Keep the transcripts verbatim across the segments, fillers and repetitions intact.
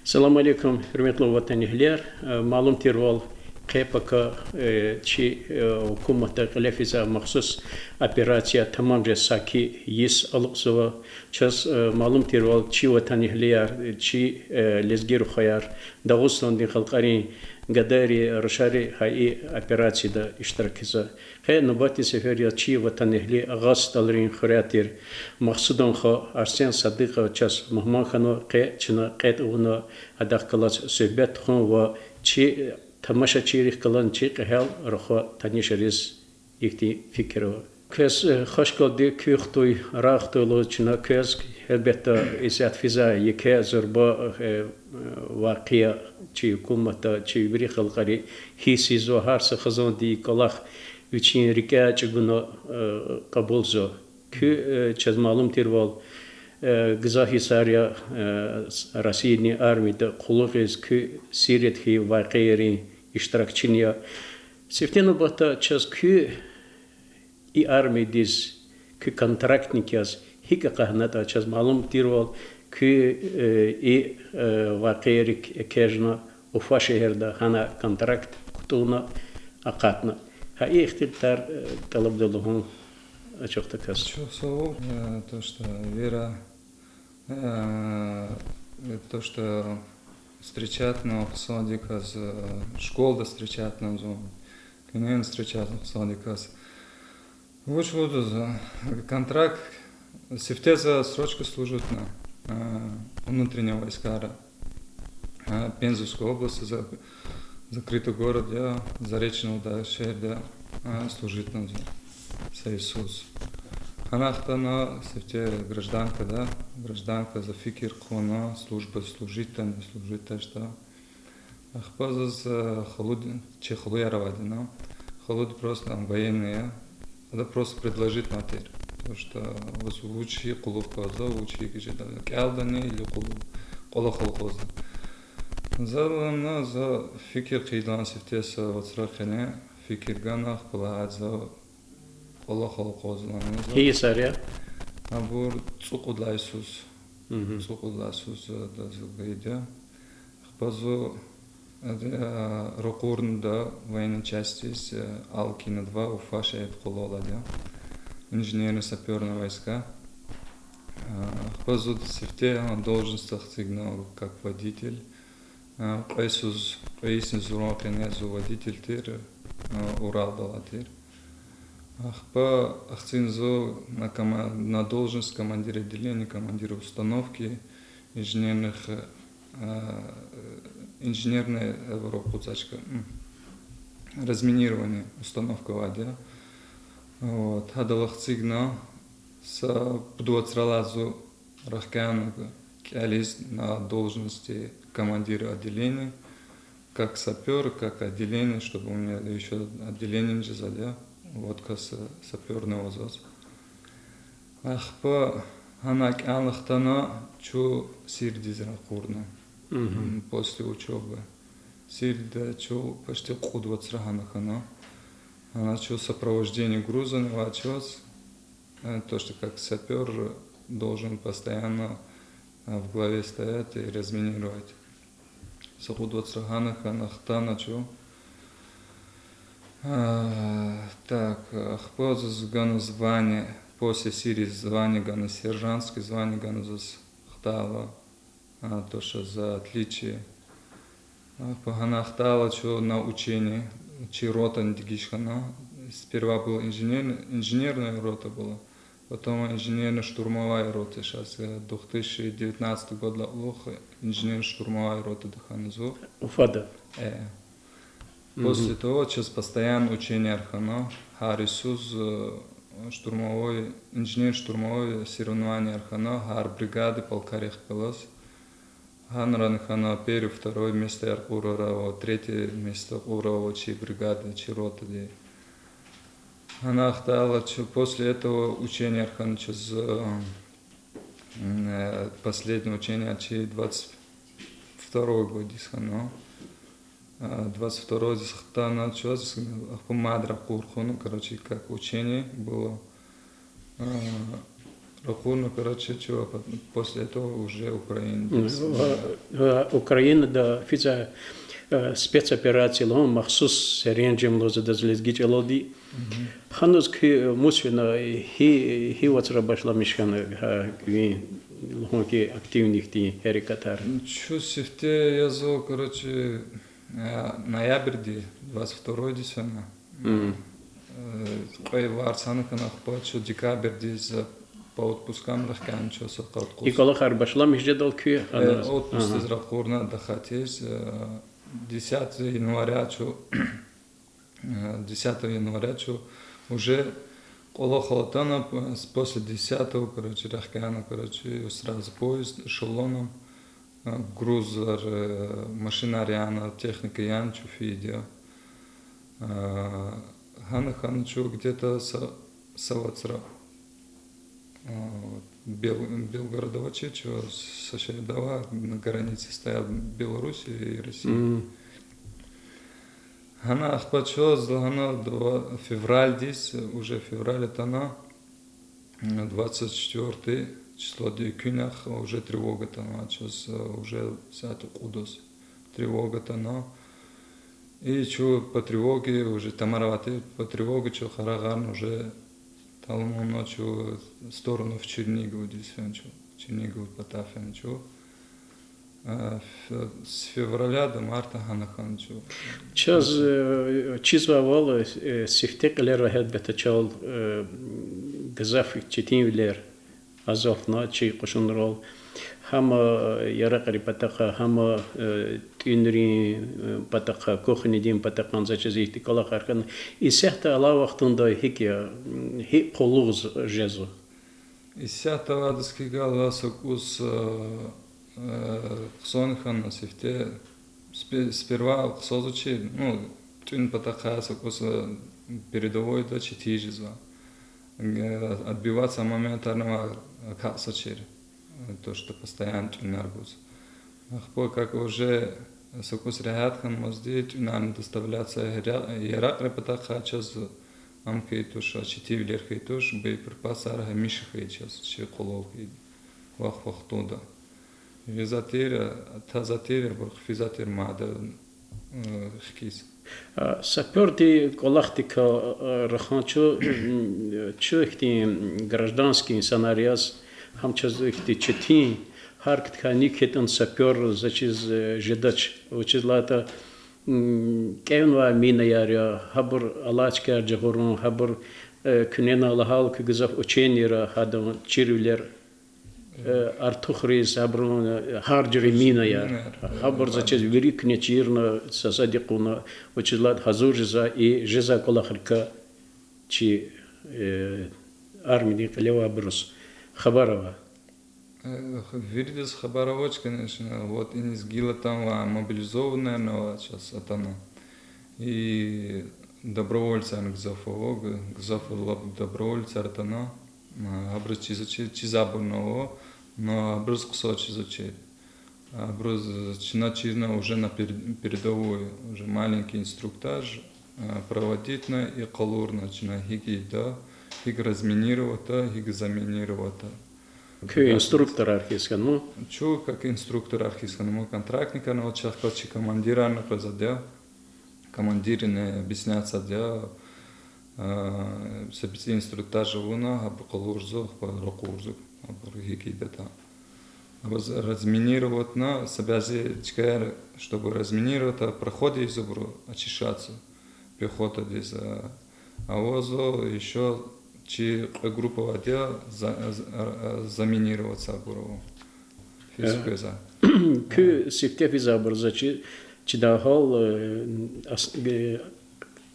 Салам алейкум, гьуьрметлу ватанэгьлияр. Э, малум тирвал, къе пака, э, чи, э, гьукуматда кьиле физвай махсус операция тамам жез саки йис алукьзава. Чаз, э, малум тирвал, чи ватанэгьлияр, э, чи, э, лезги рухваяр Дагъустандин халкьарин гадайри, рушари гьа и операцияда иштиракзава. Къе нубатдин сефер яз чи ватанэгьли Агъа СтӀалрин хуьряй тир Магьсудан хва Арсен Садикьов чаз мугьман хьанва, къе чна кьетӀ авуна, гьадахъ галаз суьгьбет тухун ва чи тамашачийрихъ галаз чи кьегьал рухва танишариз ихьтин фикир ава. Квез, э, хвашкалди куь хтуй, рагъ хтуй лугьуз чна квез, гьелбетда, исятда физвай еке зурба, э, вакъиа чи гьукуматда, чи вири халкьари гьисс ийизва, гьар са хизандин кӀвалах вичин рикӀяй чӀугуна, э, кьабулзава. Куьн, э, чаз малум тирвал, э, гзаф йисар я, э, с-, Россиядин армияда къуллугъиз, куьн Сириядин вакъиайрин иштиракчини я. Сифте нубатда чаз куьн и армиядиз куьн контрактник яз гьикӀ акъатнатӀа, чаз малум тирвал, куьн, э, и, э, вакъиайрик экечӀна Уфа шегьерда гьана контракт кутӀунна акъатна. Гьа и ихтилатар, э, тӀалабда лугьун ачухдаказ. Чухсагъул, э, то, что вири, э, то, что встречатьна хъсандиказ, э, школада встречатьна зун, куьнени встречатьна хъсандиказ. Вуч лугьуда за, контракт, сифте за срочка служитьна, внутренние войскара, Пензенская область, за-, закрытый город я, Заречный лугьудай шегьерда, служитьна за, са йисуз. Гьана хтана сифте гражданкада, гражданка за фикир хъувуна, служба служитьда, не служитьда, что. Ахпа заз, э, халуд-, чи халуяр авайди я. Халуди просто там военный я. Ада просто предложитьнавай тир. То, что ваз вуч я къуллугъ квазва, вуч я гьикӀ жеда, кӀелдани или къуллугъ, кӀвалахал акъвазда. За лагьана, за фикир хъийидалди сифте са вацра къене, фикир гана, ахпа лагьайди за кӀвалахал акъвазва лагьана за. Гьи йисар я? Абур цӀукьуд лагьай йисуз. ЦӀукьуд лагьай йисуз, э, адаз гайиди я. Ахпа зун, э, ракъурнада военный частьдиз, э, Алкина два, Уфа шегьерда къуллугъ алайди я. Инженерно-сапёрные войска. Э, ахпа зун сифте должность эцигна как водитель. Э, кьве йисуз, кьве йисни зурун къене зун водитель тир, э, Уралда алай тир. Ахпа эцигна зун на кома-, на должность командира отделения, командира установки инженерных, э, инженерный, э, ракъуцачка, м, разминирование установка авайди я. Вот, гьадалай эцигна, са пуд вацралай зун рахкана кӀелиз на должности командира отделения, как сапёр, как отделение, чтобы у меня ещё отделение жезвайди я, вот как са-, сапёрный вазаз. Ахпа гьана кӀелна хтана чун Сирдиз ракъурна. М, после учёбы. Сирда чун почти кьуд вацра гьана хьана. Гьана чун сопровождение грузани авай чаз. Э, то, что как сапёр должен постоянно, э, в голове стоять и разминировать. Са кьуд вацра гьана хьана хтана чун. А, так, ахпа заз гана звание, после Сирии звание гана, сержантский звание гана заз хтайла. А, то, что за отличие. Ахпа гьана хтайла чун на учение, чи ротани дегиш хьана. Сперва была инженер-, инженерная рота была, потом инженерно-штурмовая рота. Щас, э, две тысячи девятнадцатый годдилай кьулухъ инженерно-штурмовая ротада хьана зун. Уфада? Э. После того чаз постоянно ученияр хьана, гьар йисуз, э, штурмовой, инженерно-штурмовой соревнованияр хьана, гьар бригада, полкарихъ галаз. Гьанрани хьана первое, второе местояр кьурарай ва третье место кьурай ва чи бригада, чи ротади. Гьана хтайла чун, после этого ученияр хьана чаз, э, последнее учение чи двадцать второй годдиз хьана. Э, двадцать второйдиз хтана чаз, ахпа мад ракъур хьана, короче, как учение было. Э, Ракъурна, короче, чу, а пот-, после этого уже Украинадиз. Ва, ва Украинада физвай, э, спецоперация лугьун, махсус серенжем лугьуз адаз лезги чӀалалди. Гьаниз куь мус фена, гьи, гьи вацра башламиш хьана, гьа, ви лугьун хьи, активный хьтин гьерекатар? Чу сифте язва, короче, э, ноябрьди, двадцать второйдиз фена. Э, кьве варцана хьана, ахпа чу декабрьдиз, э, по отпускам рахкяна чу са къад кьус. И кӀвалахар башламиш жедал куь, э, гьана? Отпускдиз ракъурна отдыхать ийиз, э, десятого января чу, э, десятого января чу уже кӀвалахал атана, п-, с-, после десятого, короче, рахкяна, короче, сразу поезд, эшелоном, э, грузар, э, машинар яна, техника яна чу фейиди я. Э, гьана хьана чу где-то са, са вацра, э, Бел-, Белгород авачир чу, са шегьерда ава, на границе стоят Белоруссии и России. Гьана ахпа чаз лагьана два, февральдиз, уже февраль атана, двадцать четвёртый числоди экуьнахъ уже тревога атана чаз, уже сят кьудаз тревога атана. И чу по тревоге уже тамаравати, по тревоге чу къарагъарна уже талумна чу в сторону в Черниговдиз фена чу, Чернигов пата фена чу. С февраля до марта гьана хьана чу. Чаз, э, чизвайвал, э, сифте кьилера гьелбетда чал, э, гзаф четинвилер азалтна чи кьушунрал. Гьам, э, яракьрин патахъай, гьам, э, тӀуьнрин, э, патахъай, кухнядин патахъай за чиз ихьтин кӀвалахар хьана. Исятда алай вахтунда гьикӀ я, гьикӀ къуллугъ жезва? Исятда адаз килигайла са кӀус, э, хъсан хьана сифте, спе-, сперва хъсазвачир, ну, тӀуьн патахъай са кӀус, э, передовойда четин жезва. Э, отбиваться моментарнава акатзавачир, то, что постоянно тӀуьнар гуз. Ахпа как уже са кӀус регьят хьанмазди, тӀуьнарни доставляться яракь-, яракьрин патахъай чаз, ам хьайи туш, четинвилер хьайи туш, боеприпасар гьамиша хьайи чаз, чи къулал хьайи вахт-вахтунда. Гъизвай тир, тазвай тир, абур хъфизвай тир мада, э, хкиз. А, сапёрдин кӀвалахдикай, а, рахун чу, чу ихьтин гражданский инсанар яз, гьам чаз ихьтин четин, гьар куьтягьни кхьетӀун сапёр за чиз, э, жедач. Вучиз лагьайтӀа, кӀевнавай минаяр я, гьабур алай чкаяр жагъурун, гьабур, э, куьнени лагьайла куь гзаф учениера гьадан чирвилер, э, артухриз, гьабурун, э, гьар жуьре минаяр. Гьабур за чиз вири куьне чирна, са сад кьуна, вучиз лагьайтӀа гьазур жезвай и жезвай кӀвалахрикай чи, э, армиядин кьиле авайбуруз хабар ава. Э, виридаз хабар авач, конечно, вот иниз гила атанвай мобилизованныйни авач, ас атана. И добровольцарни гзаф ава, г-, гзаф лап добровольцар атана. А, абуруз чизвач-, чизвайбурни ава, но абуруз хъсан чизвачир. Абуруз чна чирна уже на пер-, передовой, уже маленький инструктаж, а, проводитьна и къалурна чна гьикӀ ийида, гьикӀ разминироватьда, гьикӀ заминироватьда. Куь инструкторар хьиз хьанва? Чун как инструкторар хьиз хьанва, контрактникарни ава, чахъ галаз чи командирарни къвезвайди я. Командирни объясняться ийида, а, са бицӀи инструктаж авуна, гьабур къалурзава, ахпа ракъурзава, абур гьикӀ ийидатӀа. Абур разминироватьна, са бязи чкаяр, чтобы разминировать, а, проход ийиз абуру очищаться, пехотадиз, а, авазва, ещё чи кьве группа авайди я, за-, за-, а, а, заминироваться абур ава. Физ квез. Куь сифте физвайбур за чи-, чидай гьал, э, ас-, э,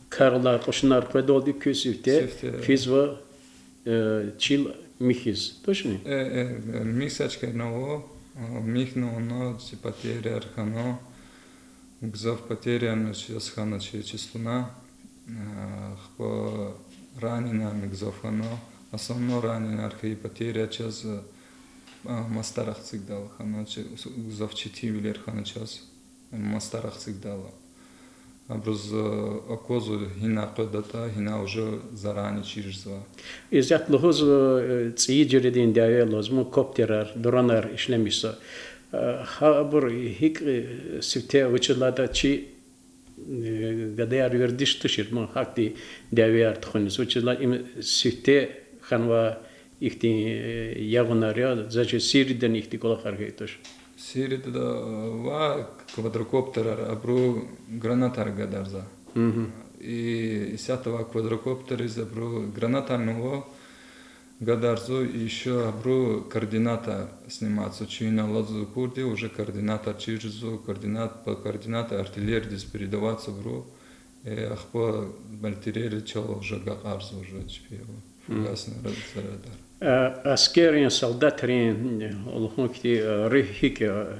каралай кьушунар къведалди куь сифте физва, э, чил михьиз. Точно? Э, э, э, михьзавай чкайни ава, э, михьнавай, чи потеряяр хьана, гзаф потеряяр чаз хьана чи числона, э, ахпа раненныйни гзаф хьана, основной раненныйяр хьайи потеря чаз, э, Мастарахъ эцигдайла хьана, чи-, гзаф четинвилер хьана чаз, Мастарахъ эцигдайла. Абуруз аквазва гьина къведатӀа, гьина уже заранее чирзава. Исятда лугьузва, цӀийи жуьредин дяве лазим я, коптерар, дронар ишлемишзава. Гьабур гьикӀ сифте, вучиз лагьайтӀа чи гадаяр вердиш тушир ман гьахьтин дявеяр тухуниз. Вучиз лагьайтӀа им сифте хьанвай ихьтин ягъунар я, за чи Сириядани ихьтин кӀвалахар хьайи туш. Сириядани ва квадрокоптерар, абуру гранатар гадарзава. И исятда авай квадрокоптерриз абуру гранатарни ава, гадарзава, и ещё абуру координата сниматзава. Чина лазва акурди, уже координатар чирзава, координат, по координата артиллериядиз передаватзава абуру. Ахпа артиллерия чал уже гакьарзава уже чпи фугасный зарядар. Аскеррин, солдатрин, лугьун хьи, руьгь гьикӀ я,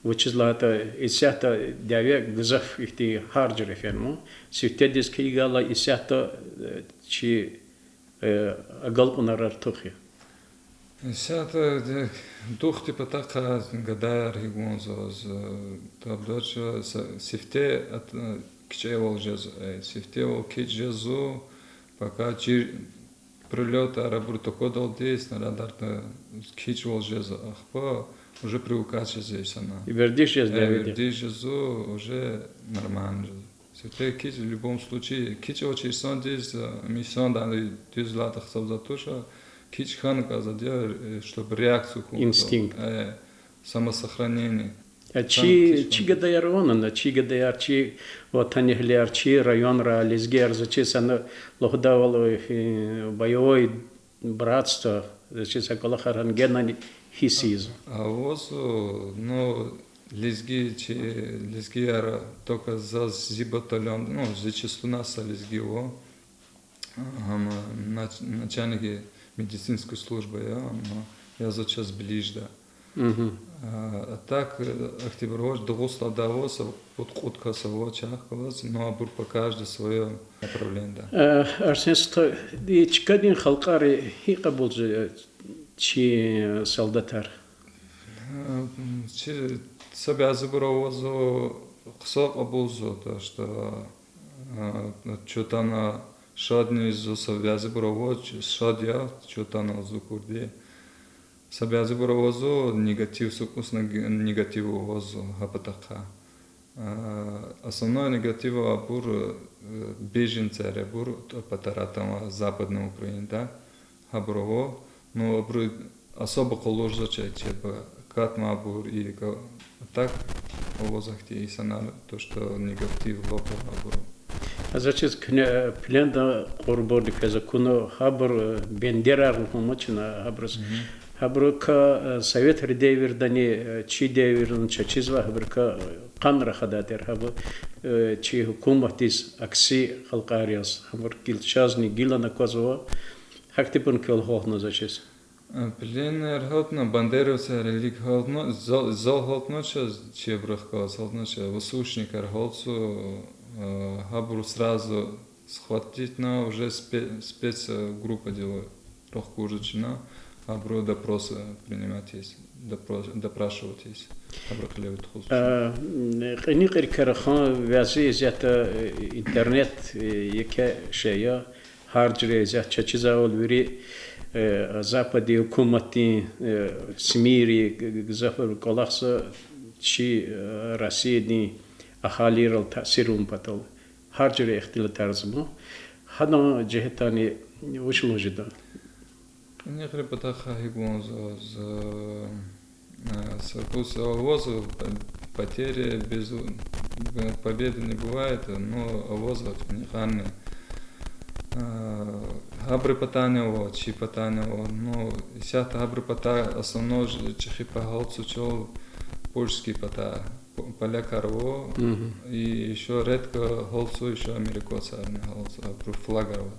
вучиз лагьайтӀа исятда дяве гзаф ихьтин гьар жуьре фенва. Сифтедиз килигайла исятда чи агалкьунар артух я. Исятда духтин патахъай гадаяр гьикӀ ванзава за, табдача сифте кичӀевал жез, сифтевал кичӀ жезва, пока чир прилётар абур таквадалди, снарядар кичӀвал жезва, ахпа уже привыкать жезва инсанар. Вердиш жез дяведихъ. Вердиш жезва, уже нормально жезва. Сифте кичӀ, в любом случае, кичӀ авачир инсандиз, инсандани дуьз лагьайтӀа, гьисабзава туш, кичӀ хьана кӀанзава, чтоб реакция хьун. Инстинкт. Самосохранение. Чи, чи гадаяр авани, чи гадаяр, чи ватанэгьлияр, чи районра лезгияр, за чиз ана лугьудайвал, боевое братство, за чиз а кӀвалахар гьана генани гьисс ийизва. Аваз, ну, лезги, чи лезгияр только заз зи батальон, ну, зи частуна са лезги ава. Ам начальник медицинской службы я, ам я заз чаз ближда. А так, ахьтинбур авач, Дагъустанда ава са пуд-кьуд кас ава чахъ галаз, но абур по каждый своё направлениеда. Арсен стха, и чкадин халкьари гьикӀ кьабулзава чи солдатар? Чи са бязибур авазва, хъсан кьабулзава, то что чун атана шадни ийизва, са бязибур авач, шад я чун атана лугьуз акурди. Са бязибур авазва негатив, са кӀусни негатив авазва гьа патахъай. Основной негатив абур беженцар я, абур патара атанвай Западный Украинада. Гьабур ава, ну, абуру особо къалурзавач, чеб катмайбур и так аваз ахьтин инсанар, то что негатив лап ава абуру. За чиз куьне пленда кьурбурни квез акуна, гьабур бендерар лугьун ман чна гьабуруз. Гьабурукай советрин девирдани, чи девирдани чаз чизвай, гьабурукай къанни рахадай тир гьабур, чи гьукуматдиз акси халкьар яз, гьабур гила чазни гилани аквазва. Гьахьтинбурни квел гьалтна за чиз? Пленныйяр гьалтна, бандеровцар вилик гьалтна, зал, зал гьалтна чаз, чебрахъ галаз гьалтна чаз, ВСУшникар гьалтзава, гьабуру сразу схватитьна, уже спе-, спецгруппадилай рахкурзава чна, гьабуру допрос принимать ийиз, допро-, допрашивать ийиз, гьабуру кьиле тухузва чна. Кьиникьрикай рахан вязи исятда, интернет еке шей я, гьар жуьре исятда чаз чизвайвал вири западдин гьукуматдин, СМИ-ри, гзаф кӀвалахзава чи Россиядин агьалийрал таъсир авун патал. Гьар жуьре ихтилатар ава ман. Гьадан жигьетдани вуч лугьуз жеда? Кьиникьрин патахъай гьикӀ ванзава за, са кӀус авазва, потери без победы не бывает, но авазва кьиникьарни. Гьабурун патани ава, чи патани ава, но исятда гьабурун патай основной чӀехи пай гьалтзавачал польский патай, по-, полякар ава, и ещё редко гьалтзава, ещё америкосарни гьалтзава, абурун флагар ава.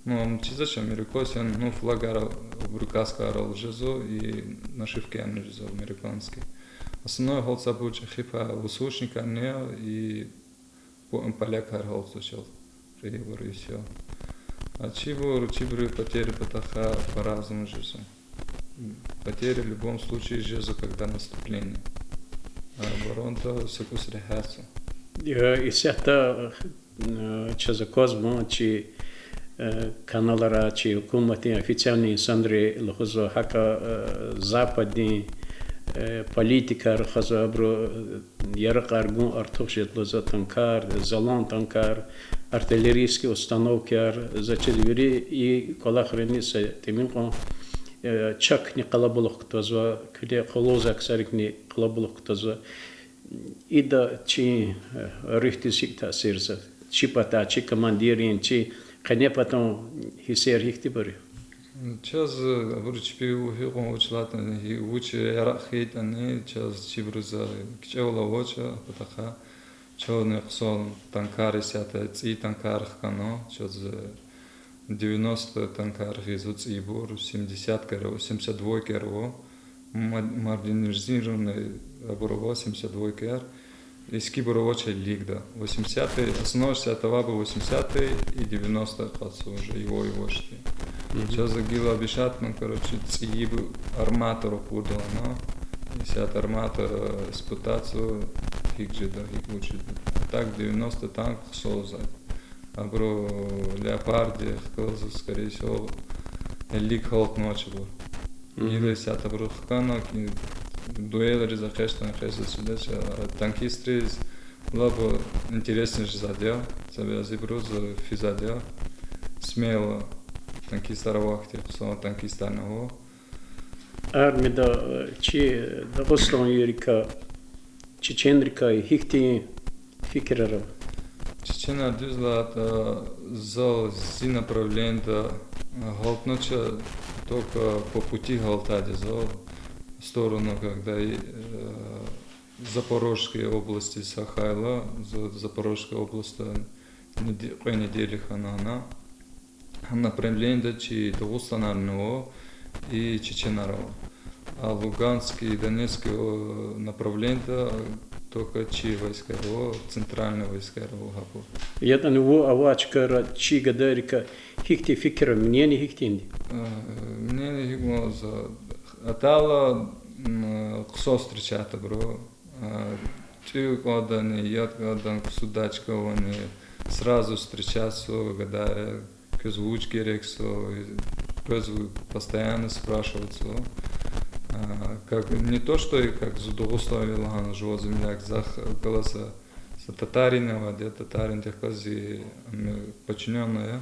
Ну, ам чизвач америкос яни, ну, флагар абурун каскайрал жезва и нашивкаяр жезва американский. Основной гьалтзавайбур чӀехи пай ВСУшникарни я и по-, полякар гьалтзавачал. Кьейибур и всё. А чибур, чибурун потери патахъай по-разному жезва. Потери в любом случае жезва, когда наступление. А оборонада са кӀус регьятзава. Э, исятда, э, чаз аквазва чи, э, каналра, чи гьукуматдин официальный инсанри лугьузва, гьакӀа, э, западдин, э, политикар хазва, абуру, э, яракьар гун артух жеда лугьузва, танкар, залан танкар, артиллерийский установкаяр, за чиз вири и кӀвалахрини са тӀимил кьван, э, чакни къалабулух кутазва, куьне къуллугъзавай ксарикни къалабулух кутазва. Ида чи, э, руьгьдиз гьикӀ таъсирзава? Чи патай, чи командиррин, чи къене патан гьиссер гьихьтинбур я? Чаз, э, абуру чпи гьикьван вуч лагьайтӀани, гьи-, вуч яракь хьайитӀани, чаз чибуруз, э, кичӀевал авач а патахъай. Чавни хъсан танкар исятда, цӀийи танкар хкана, чаз, э, девяносто танкар гъизва цӀийибур, семидесяткаяр ава, семьдесят двойкаяр ава, мо-, модернизированный абур ава, семьдесят двойкаяр, эскибур авач гьелелигда. Восьмидесятый, основной исятда авайбур восьмидесятый и девяносто акъатзава уже, его, его шти. Чаз гила обещатьна, короче, цӀийибур, арматур акъуддалана. Исятда арматур, э, испытатьзава, гьикӀ жеда, гьикӀ вуч жеда. А так девяносто танк хъсанзава. Абуру Леопарддихъ галаз, скорее всего, гьелелиг гьалтнавач абур. Гила исятда абуру хкана, дуэлриз экъечӀна, экъечӀзавач, а танкистриз лап интересный жезвайди я, себеб ибуруз физвайди я смело танкистар авахьтин, хъсан танкистарни ава. Армияда, э, чи дагъустанвийрикай, чеченрикай гьихьтин фикирар ава? Чеченар, дуьз лагьайтӀа, зал зи направлениеда гьалтнач, только по пути гьалтайди я зал, в сторону, когда, э, Запорожской областиз гьахьайла, за-, Запорожская областьда неде-, кьве недели хьана ана. Гьа направлениеда чи дагъустанарни ава и чеченар ава. А Луганский, Донецкий, о, направлениеда только чи войскаяр ава, центральный войскаяр ава гьабур. ЯтӀани вун авай чкайра чи гадайрикай гьихьтин фикир ава, мнение гьихьтинди? Э, мнение гьикӀ лугьузва, атайла, м, хъсан встречатьбур ава. А, тӀуьн кӀандани, яд кӀандани, ксудачка авани, сразу встречатьзава гадайри, квез вуч герекзава, квез постоянно спрашиватьзава. А, как, не то что и как зун дагъустанви лагьана жуван земляк, захъ галаз са татарин авайди я, татариндихъ галаз зи, м, подчинённый я.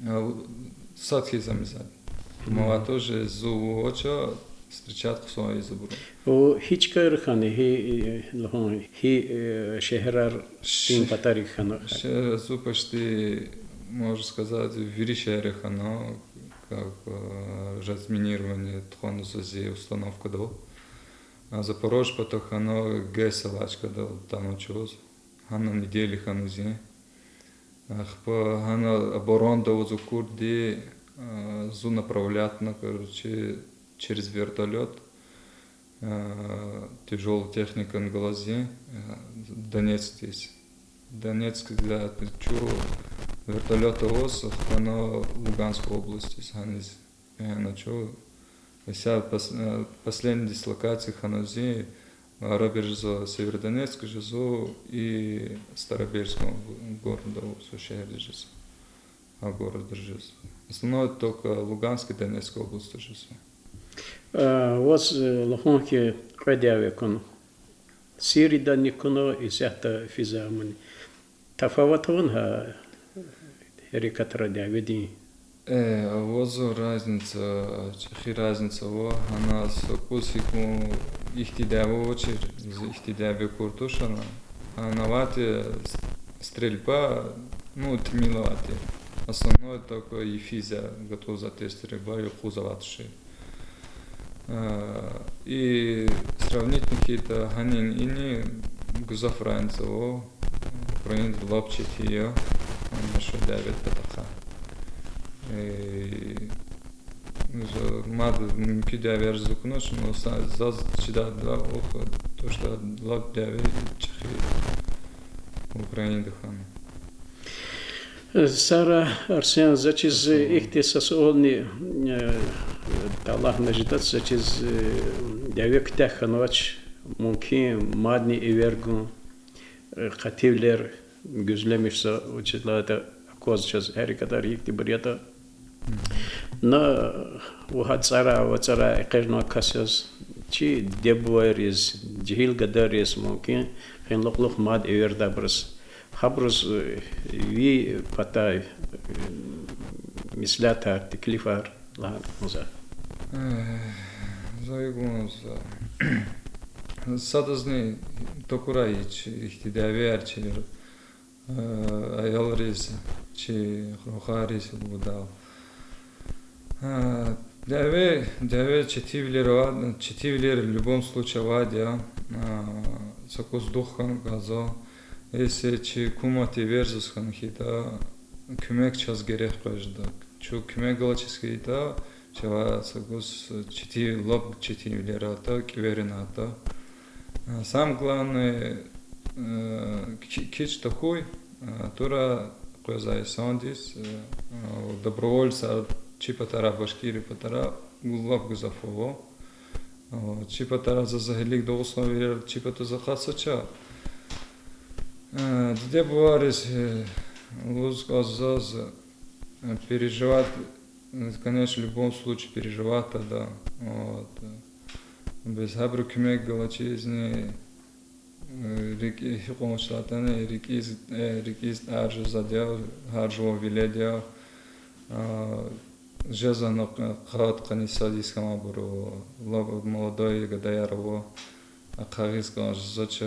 А, сад хьиз ам ийизвайди. Ма вай тоже зун вуч я, встречать хъсан ийизвайбур. Вун гьи чкайра хьана, гьи, э, лугьун, гьи, э, шегьеррин патарик хьана? Шегьер, зун почти, можно сказать, вири шегьерра хьана, как, э, разминирование тухванва зи установкадал. А Запорожье патахъ хьана, ГЭС авай чкадал атана чаз. Гьана неделя хьана зи. Ахпа гьана оборонада аваз акурди, а, зун направлятьна, короче, через вертолёт, а, тяжёлая техникани галаз зи, а, Донецкдиз. Донецкдиз чун вертолётда аваз хтана Луганская областьдиз гьаниз. Яна чу, исятда пос-, э, последний дислокация хьана зи, арабир жезва Северодонецк жезва и Старобельского городда, со шегьерда жезва. А городда жезва. Основное только Луганский, Донецкая областьда жезва. Э, ваз, э, лугьун хьи, кьве дяве кьуна. Сириядани кьуна, исятда физвай мани. Тафават авани гьа гьерекатра дяведин? Э, авазва разница, чӀехи разница ава. Гьана са кӀус гьикьван ихьтин дяве авачир, зи ихьтин дяве кур туш гьана. Гьана авайди с-, стрельба, ну, тӀимил авайди. Основное только йифиз я гатӀунзавай тир стрельба, юкъуз авай тушир. А, и сравнить хьайитӀа, гьанини ини гзаф разница ава, Украинада лап четин я, ана шо дяведин патахъай. Э, за-, мад мумкин дявеяр зукӀнуш, но са-, заз чидайдалай, ох, то, что лап дяве чӀехи Украинада хьана. Сара, Арсен, за чиз ихьтин са суални, э, талгьана жедач, за чиз, э, дяве куьтягь хьанвач, мумкин мадни эвер гун. Къативилер гуьзлемишзава, вучиз лагьайтӀа аквазва чаз гьярикатар гьихьтинбур ятӀа. На, вугьа цӀарай, ва цӀарай экъечӀнавай кас яз, чи диде-бубайриз, жегьил гадайриз мумкин къенлай кьулухъ мад эверда абуруз. Гьабуруз, э, ви патай, э, меслятар, теклифар лагьана кӀанзава. Э, за икӀ лугьуз, садазни такурай, ихьтин дявеяр чи, э, аялриз, чи рухвайриз лугьудайвал. Э, дяве, дяве четинвилер ава, четинвилер в любом случае авайди я, э, са кӀус дух хьана кӀанзава. Если чи гьукуматди эверзаваз хьана хьайитӀа, куьмек чаз герек къвезвайди я. Чун куьмек галачиз хьайитӀа, чавай са кӀус четин, лап четинвилер аватӀа, кӀевера аватӀа. Э, самое главное, э, ки-, кичӀ тахьуй, э, тура къвезвай инсандиз, э, э, добровольцар чи патара, Башкирия патара лап гзаф ава. Э, чи патара заз гьелелиг дагъустанвийрар чи патаз акъатзавач. Э, диде-бубайриз, э, лугьуз кӀанзава заз, э, переживать, э, конечно, в любом случае переживать ада. Вот. Бес гьабуру куьмек галачизни, э, рикӀи гьикьван вуч лагьайтӀани, рикӀиз, э, рикӀиз тӀар жезвайди я, гьар жуван веледи я. А, жезвани къад-къанни сад йис хьанвайбуру, лап молодой гадаяр ава, ахъайиз кӀан жезвач,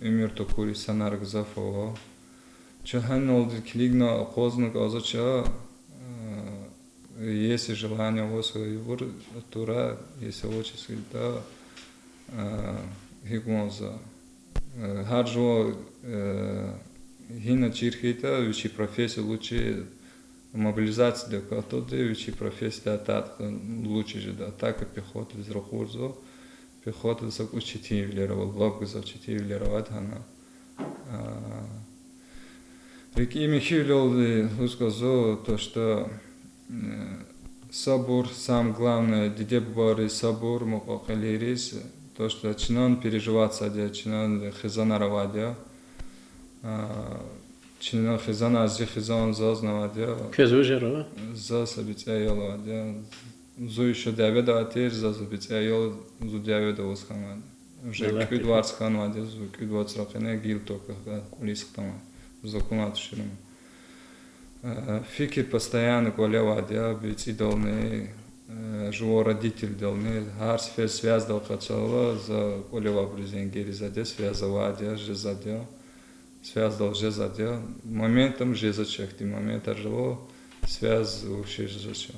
уьмуьр такур инсанар гзаф ава. Чун гьаналди килигна акъвазна кӀанзавач, если желание аваз, ибур тура, если авачиз хьайитӀа, гьикӀ лугьузва, гьар жуван, гьина чир хьайитӀа, вичин профессия лугьуз чи, мобилизациядик акатайди вичин профессиядай атака лугьуз жеда, атака пехотадиз ракъурзава, пехотада са кӀус четинвилер ава, лап гзаф четинвилер авайди гьана. РикӀин михьивилелди лугьуз кӀанзава, то что сабур, самое главное, диде-бубайриз сабур, мукьва-кьилийриз, то что чнани переживатьзавайди я, чнани хизанар авайди я. Чна хизанар, зи хизан зазни авайди я. Квез вужар ава? Заз са бицӀи аял авайди я. Зун ещё дяведа авай тир, заз бицӀи аял, зун дяведа аваз хьанвайди я. Уже кӀуьд варз хьанвайди я, зун кӀуьд вацран къене гила только кӀвализ хтанвай. Зун акунвай туширун. Фикир постоянно кӀвале авайди я, бицӀидални, жуван родительдални, гьар сефер связьдал къачурла, за кӀвале авайбуруз зенгер ийизвайди я, связь авайди я, жезвайди я. Связьдал жезвайди я. Моментом жезвач, ахьтин моментар жезва, связь вообще жезвач.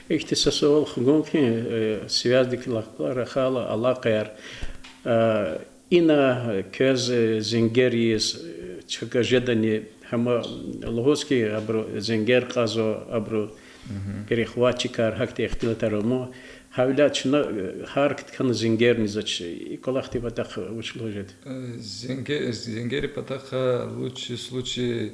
Ихьтин са суал хгун хьи, связьдик алакъа рахайла, алакъаяр, ина квез зенгер ийиз чка жедани, гьама лугьуз хьи, абуру зенгер кьазва, абуру перехватчикар, гьахьтин ихтилатар ава ман. Гьавиляй чна гьар кткана зенгерни ийизвач. И кӀвалахдин патахъ вуч лугьуз жеда? Зенге-, зенгерин патахъ лучший случай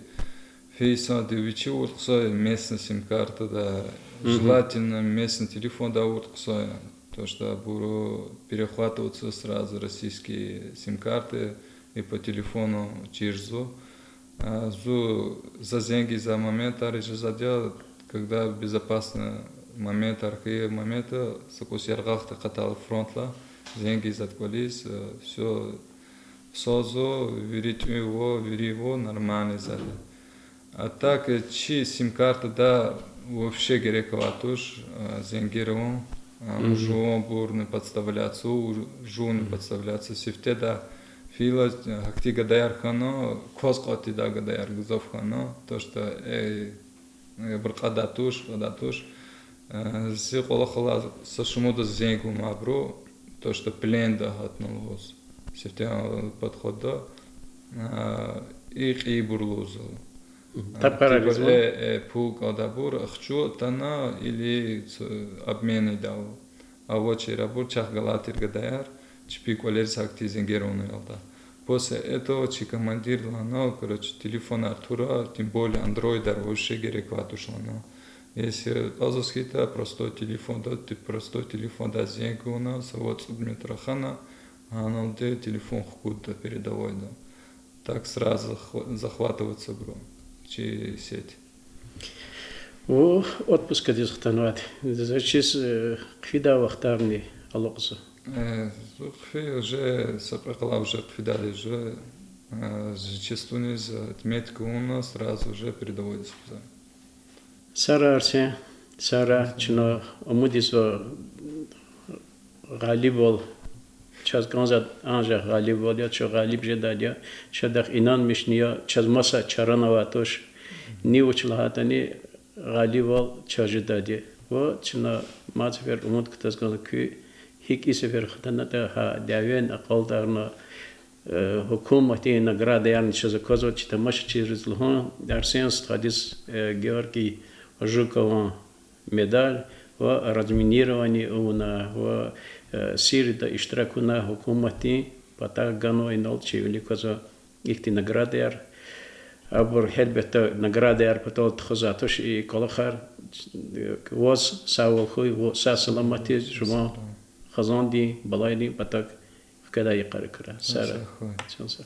фейи инсанди вичи авуртӀа хъсан я местный сим-картада, желательно местный телефонда авуртӀа хъсан я. То что абуру перехватываются сразу российские сим-карты и по телефону чирзава. Зун, за зенг ийизвай моментар жезвайди я, когда безопасный моментар хьайи момента, са кӀус яргъахда къатал фронтдилай, зенг ийизвайди кӀвализ, всё, сазва, вири тӀуьн ава, вири ава, нормально ийизвайди я. А так, чи сим-картада вообще герек авай туш зенгер авун, жуван бурни подставляться, жувни подставляться, сифтеда фейила, гьахьтин гадаяр хьана, кваз кьван тийидай гадаяр гзаф хьана, то что, э, абуру кьадай туш, кьадай туш. Зи кӀвалахалай са шумудаз зенг авунвайбуру, то что пленда гьатна лугьуз, сифте подходда, и кьейибур лугьузва. Тапарар ийизва? Э, э, пул кӀандайбур, ахчу атана или обмен ийидайвал. Авачир абур чахъ галай тир гадаяр, чпин кӀвалериз гьахьтин зенгер авунвалда. После этого чи командир лагьана, короче, телефонар тура, тем более андроидар вообще герек авай туш лагьана. Если кьазваз хьайитӀа, простой телефонда, простой телефонда зенг авуна, са вад-цӀуд минут рахана, гьаналди телефон хкудда передовойда. Так сразу хва-, захватываются абуру чи сеть. Вун отпускдиз хтанвайди я. За чиз, э, хъфидай вахтарни алукьзава? Э, зун хъфи уже, са кьве къалай уже хъфидайди я уже, э, зачастуниз отметка авуна, сразу уже передовойдиз хъфизва. Сагърай, Арсен, сагърай, чна умуд ийизва гъалибвал. Чаз кӀанзавайди анжах гъалибвал я, чун гъалиб жедайди я. Чандахъ инанмишни я, чаз маса чарани авай туш. Ни вуч лагьайтӀани, гъалибвал чаз жедайди я. Ва чна мад сефер умуд кутаз кӀанзава куь гьикӀ и сефер хтанатӀа гьа дяведин акьалтӀарна, э, гьукуматдин наградаярни чаз аквазва чи тамашачийриз лугьун, Арсен стхадиз, э, Георгий Жукован медаль ва разминирование авуна ва, э, Сирида иштирак авуна гьукуматдин патахъ ганва, инал чи вилик квазва ихьтин наградаяр. Абур гьелбетда наградаяр патал тухузвай туш и кӀвалахар. Ваз сагъвал хьуй, вун сагъ-саламатдиз жуван хизандин, балайдин патахъ хкведай йикъара крар. Сагърай. Чан сагъ.